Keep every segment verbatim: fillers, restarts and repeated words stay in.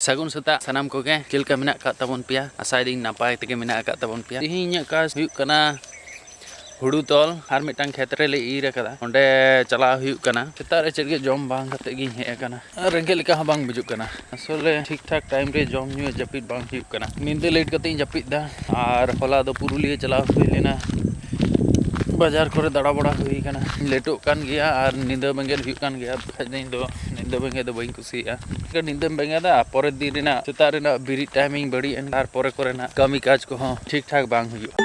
ᱥᱟᱹᱜᱩᱱ ᱥᱮᱛᱟᱜ ᱥᱟᱱᱟᱢ ᱠᱚᱜᱮ, ᱪᱮᱫ ᱞᱮᱠᱟ ᱢᱮᱱᱟᱜ ᱟᱠᱟᱫ ᱛᱟᱵᱚᱱ ᱯᱮᱭᱟ? ᱟᱥᱟᱭᱮᱫᱟᱹᱧ ᱱᱟᱯᱟᱭ ᱛᱮᱜᱮ ᱢᱮᱱᱟᱜ ᱟᱠᱟᱫ ᱛᱟᱵᱚᱱ ᱯᱮᱭᱟ᱾ ᱛᱮᱦᱮᱧ ᱤᱧᱟᱹᱜ ᱠᱟᱡᱽ ᱦᱩᱭᱩᱜ ᱠᱟᱱᱟ ᱦᱩᱲᱩ ᱛᱚᱞ, ᱟᱨ ᱢᱤᱫᱴᱟᱝ ᱠᱷᱮᱛ ᱨᱮᱞᱮ ᱤᱨ ᱟᱠᱟᱫᱟ, ᱚᱸᱰᱮ ᱪᱟᱞᱟᱣ ᱦᱩᱭᱩᱜ ᱠᱟᱱᱟ᱾ ᱥᱮᱛᱟᱜ ᱨᱮ ᱪᱮᱫ ᱜᱮ ᱡᱚᱢ ᱵᱟᱝ ᱠᱟᱛᱮ ᱜᱤᱧ ᱦᱮᱡ ᱟᱠᱟᱱᱟ, ᱟᱨ ᱨᱮᱸᱜᱮᱡ ᱞᱮᱠᱟ ᱦᱚᱸ ᱵᱟᱝ ᱵᱩᱡᱩᱜ ᱠᱟᱱᱟ᱾ ᱟᱥᱚᱞᱮ ᱴᱷᱤᱠ ᱴᱷᱟᱠ ᱴᱟᱭᱤᱢ ᱨᱮ ᱡᱚᱢ ᱧᱩ ᱡᱟᱹᱯᱤᱫ ᱵᱟᱝ ᱦᱩᱭᱩᱜ ᱠᱟᱱᱟ᱾ ᱧᱤᱫᱟᱹ ᱞᱮᱴ ᱠᱟᱛᱮ ᱤᱧ ᱡᱟᱹᱯᱤᱫ ᱮᱫᱟ, ᱟᱨ ᱦᱚᱞᱟ ᱫᱚ ᱯᱩᱨᱩᱞᱤᱭᱟᱹ ᱪᱟᱞᱟᱣ ᱦᱩᱭ ᱞᱮᱱᱟ, ᱵᱟᱡᱟᱨ ᱠᱚᱨᱮ ᱫᱟᱬᱟ ᱵᱟᱲᱟ ᱦᱩᱭ ᱠᱟᱱᱟ᱾ ᱞᱮᱴᱚᱜ ᱠᱟᱱ ᱜᱮᱭᱟ ᱟᱨ ᱧᱤᱫᱟᱹ ᱵᱮᱸᱜᱮᱫ ᱦᱩᱭᱩᱜ ᱠᱟᱱ ᱜᱮᱭᱟ, ᱵᱟᱠᱷᱟᱡ ᱫᱚ ᱤᱧ ᱫᱚ ᱧᱤᱫᱟᱹ ᱵᱮᱸᱜᱮᱫ ᱫᱚ ᱵᱟᱹᱧ ᱠᱩᱥᱤᱭᱟᱜᱼᱟ᱾ ᱧᱤᱫᱟᱹᱢ ᱵᱮᱸᱜᱮᱫᱟ, ᱯᱚᱨᱮᱨ ᱫᱤᱱ ᱨᱮᱱᱟᱜ ᱥᱮᱛᱟᱜ ᱨᱮᱱᱟᱜ ᱵᱮᱨᱮᱫ ᱴᱟᱭᱢᱤᱝ ᱵᱟᱹᱲᱤᱡ ᱮᱱ, ᱟᱨ ᱯᱚᱨᱮ ᱠᱚᱨᱮᱱᱟᱜ ᱠᱟᱹᱢᱤ ᱠᱟᱡᱽ ᱠᱚᱦᱚᱸ ᱴᱷᱤᱠ ᱴᱷᱟᱠ ᱵᱟᱝ ᱦᱩᱭᱩᱜᱼᱟ᱾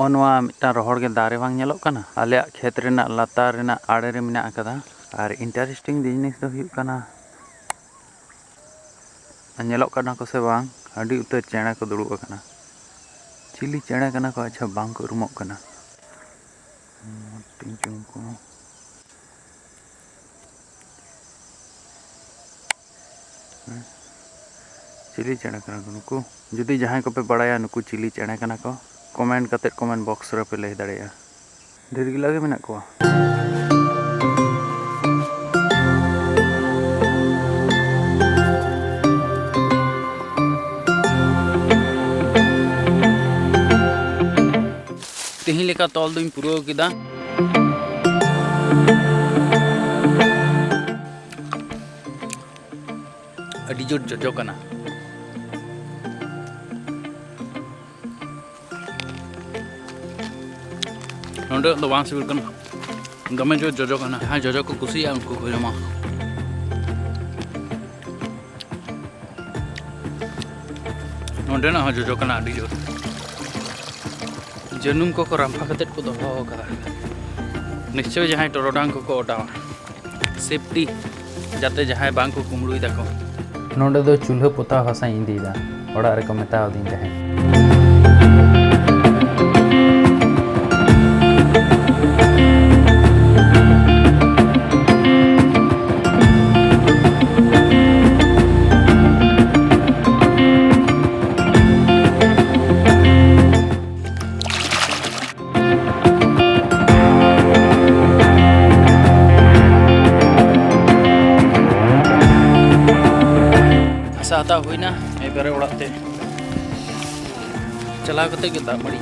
ᱱᱚᱜᱼᱚ ᱱᱚᱣᱟ ᱢᱤᱫᱴᱟᱝ ᱨᱚᱦᱚᱲ ᱜᱮ ᱫᱟᱨᱮ ᱵᱟᱝ ᱧᱮᱞᱚᱜ ᱠᱟᱱᱟ? ᱟᱞᱮᱭᱟᱜ ᱠᱷᱮᱛ ᱨᱮᱱᱟᱜ ᱞᱟᱛᱟᱨ ᱨᱮᱱᱟᱜ ᱟᱲᱮ ᱨᱮ ᱢᱮᱱᱟᱜ ᱟᱠᱟᱫᱟ᱾ ᱟᱨ ᱤᱱᱴᱟᱨᱮᱥᱴᱤᱝ ᱡᱤᱱᱤᱥ ᱫᱚ ᱦᱩᱭᱩᱜ ᱠᱟᱱᱟ, ᱧᱮᱞᱚᱜ ᱠᱟᱱᱟ ᱠᱚ ᱥᱮ ᱵᱟᱝ, ᱟᱹᱰᱤ ᱩᱛᱟᱹᱨ ᱪᱮᱬᱮ ᱠᱚ ᱫᱩᱲᱩᱵ ᱟᱠᱟᱱᱟ᱾ ᱪᱤᱞᱤ ᱪᱮᱬᱮ ᱠᱟᱱᱟ ᱠᱚ? ᱟᱪᱪᱷᱟ, ᱵᱟᱝ ᱠᱚ ᱩᱨᱩᱢᱚᱜ ᱠᱟᱱᱟ᱾ ᱢᱟᱨᱴᱤᱱ ᱪᱩᱝᱠᱩ᱾ ᱪᱤᱞᱤ ᱪᱮᱬᱮ ᱠᱟᱱᱟ ᱠᱚ ᱱᱩᱠᱩ? ᱡᱩᱫᱤ ᱡᱟᱦᱟᱸᱭ ᱠᱚᱯᱮ ᱵᱟᱲᱟᱭᱟ ᱱᱩᱠᱩ ᱪᱤᱞᱤ ᱪᱮᱬᱮ ᱠᱟᱱᱟ ᱠᱚ, ᱠᱚᱢᱮᱱᱴ ᱠᱟᱛᱮᱫ ᱠᱚᱢᱮᱱᱴ ᱵᱚᱠᱥ ᱨᱮᱯᱮ ᱞᱟᱹᱭ ᱫᱟᱲᱮᱭᱟᱜᱼᱟ᱾ ᱰᱷᱮᱨ ᱜᱮᱞᱟ ᱜᱮ ᱢᱮᱱᱟᱜ ᱠᱚᱣᱟ᱾ ᱛᱮᱦᱮᱧ ᱞᱮᱠᱟ ᱛᱚᱞ ᱫᱩᱧ ᱯᱩᱨᱟᱹᱣ ᱠᱮᱫᱟ᱾ ᱟᱹᱰᱤ ᱡᱳᱨ ᱡᱚᱡᱚ ᱠᱟᱱᱟ᱾ ᱱᱚᱸᱰᱮ ᱫᱚ ᱵᱟᱝ ᱥᱤᱵᱤᱞ ᱠᱟᱱᱟ, ᱫᱚᱢᱮ ᱡᱳᱨ ᱡᱚᱡᱚ ᱠᱟᱱᱟ᱾ ᱡᱟᱦᱟᱸᱭ ᱡᱚᱡᱚ ᱠᱚ ᱠᱩᱥᱤᱭᱟᱜᱼᱟ, ᱩᱱᱠᱩ ᱠᱚ ᱡᱚᱢᱟ᱾ ᱱᱚᱸᱰᱮᱱᱟᱜ ᱦᱚᱸ ᱡᱚᱡᱚ ᱠᱟᱱᱟ ᱟᱹᱰᱤ ᱡᱳᱨ᱾ ᱡᱟᱹᱱᱩᱢ ᱠᱚᱠᱚ ᱨᱟᱢᱯᱷᱟ ᱠᱟᱛᱮᱫ ᱠᱚ ᱫᱚᱦᱚ ᱟᱠᱟᱫᱟ᱾ ᱱᱤᱥᱪᱚᱭ ᱡᱟᱦᱟᱸᱭ ᱴᱚᱨᱚᱰᱟᱝ ᱠᱚᱠᱚ ᱚᱰᱟᱣᱟ, ᱥᱮᱯᱴᱤ, ᱡᱟᱛᱮ ᱡᱟᱦᱟᱸᱭ ᱵᱟᱝ ᱠᱚ ᱠᱩᱢᱵᱽᱲᱩᱭ ᱛᱟᱠᱚ᱾ ᱱᱚᱸᱰᱮ ᱫᱚ ᱪᱩᱞᱦᱟᱹ ᱯᱚᱛᱟᱣ ᱦᱟᱥᱟᱧ ᱤᱫᱤᱭᱮᱫᱟ, ᱚᱲᱟᱜ ᱨᱮᱠᱚ ᱢᱮᱛᱟᱣ ᱫᱤᱧ ᱛᱟᱦᱮᱸᱫ᱾ ᱦᱟᱛᱟᱣ ᱦᱩᱭᱱᱟ ᱮᱵᱟᱨᱮ ᱚᱲᱟᱜ ᱛᱮ ᱪᱟᱞᱟᱣ ᱠᱟᱛᱮ ᱜᱮ ᱫᱟᱜ ᱢᱟᱹᱲᱤ᱾